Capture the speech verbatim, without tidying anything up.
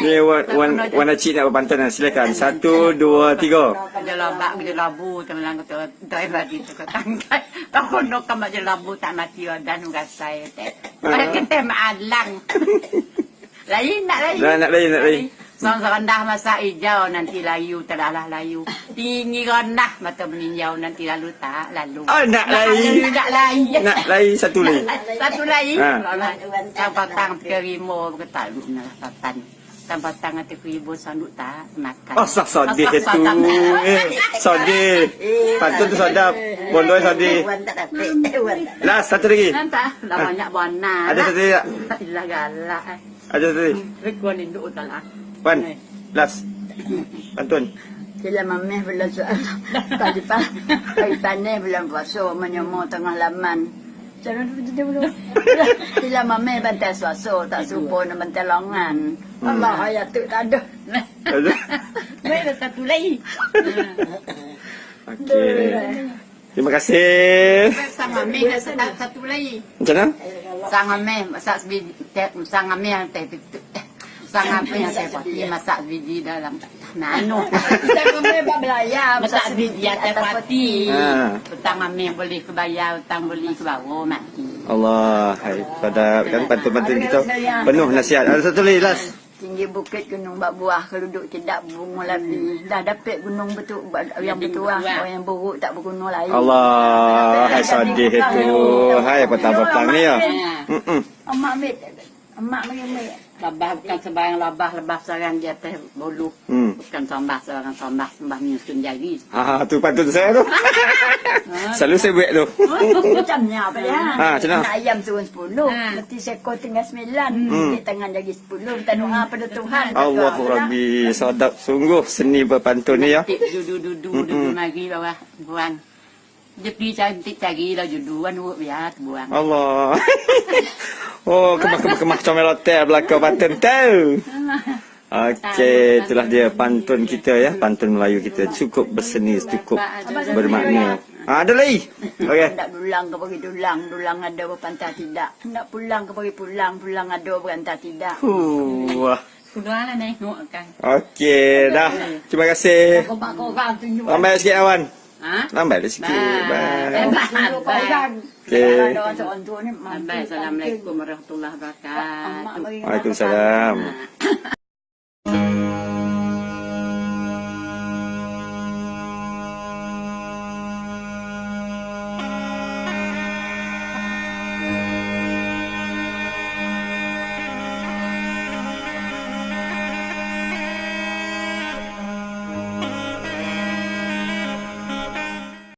Ni wan, wan, wan acik nak bapantun, silakan. Satu, dua, tiga. Aja labak, aja labu, temelang kata, dai bagi tu kata angkai. Takono kam aja labu, tak mati wadah nu gasai, teh. Pada keteh maalang. Lain, nak lain. Nak, nak lain, nak lain. Sorang-sorang dah masak ijau, nanti layu, tadalah layu. Tinggi randah, mata meninjau, nanti lalu tak lalu. Oh, nak lain. Lain, nak lain. Nak lain satu lain. Satu lain. Ha. Tang patang tiga ribu, kata lu, nah, patang. Tang patang ati ku ibu sanduk tak makan. Oh, sah sadih tu. Eh, sadih. Pantun tu sadap. Bondoi sadih. Wan tak dapik. Wan tak. Last, satu lagi. Nanti lah banyak bana. Ada satu lagi tak? Ilah galak, eh. Ada satu lagi. Rikuan induk utang lah. Wan, last. Pantun. Sila mameh bulan suasa. Pagi pa-, pagi paneh bulan puasa, manyomo tangah laman. Cara tu dia dulu. Sila mameh bantai suasa, tak supo nak bantai longan. Hmm. Allah, ayat tu tak ada. Ada. Baiklah, satu lagi. Okey. Terima kasih. Sang ameh dah sedap satu lai. Macam mana? Sang ameh masak sabiji, teh, sang ameh teh, teh, teh, sang ameh teh pati masak sabiji dalam nano. Sang ameh bak balaya masak sabiji teh pati. Ha. Utang ameh boleh ka bayar, utang boleh ka bawa mati. Allah, hai, pada kan pantun-pantun kita penuh nasihat. Ada satu lagi, last. Tinggi bukit gunung babuah, kerudu tidak bungo labi. Dah dapek gunung betu-, ba-, yang betuah, orang yang buruk tak baguno lai. Allah, hai sadih itu. Hai, patah petang ni ya. Mm-mm. Amak ambil, amak ambil. Labah bukan sembarang labah, labah sarang di ateh bulu. Hmm. Bukan sambah sarang sambah, sambah menyusun jari. Ha, tu pantun saya tu. Selalu saya buat tu. Macam ni apa dia? Ha, macam mana? Nak ayam turun sepuluh, ha, mati seko tinggal sembilan. Hmm. Di tangan jari sepuluh, minta doa pada Tuhan. Allahu Rabbi, sadap sungguh seni berpantun ni ya. Dudu-dudu, mm-mm, dudu mari bawah buang. Jepi cantik cari lah juduan urut biar buang. Allah. Oh, kemah, kemah, kemah comel hotel belakang pantun tu. Okey, itulah dia pantun kita ya, pantun Melayu kita. Cukup berseni, cukup bermakna. Ah, ada lagi? Okey. Hendak dulang ka pagi dulang, dulang ado bapantah tidak. Hendak pulang ka pagi pulang, pulang ado bapantah tidak. Wah. Sudah lah nengok kan. Okey, dah. Terima kasih. Lambai sikit, Awan. Ha? Lambai sikit. Bye. Bye. Bye. Bye. Okey. Bye. Assalamualaikum warahmatullahi wabarakatuh. Waalaikumsalam.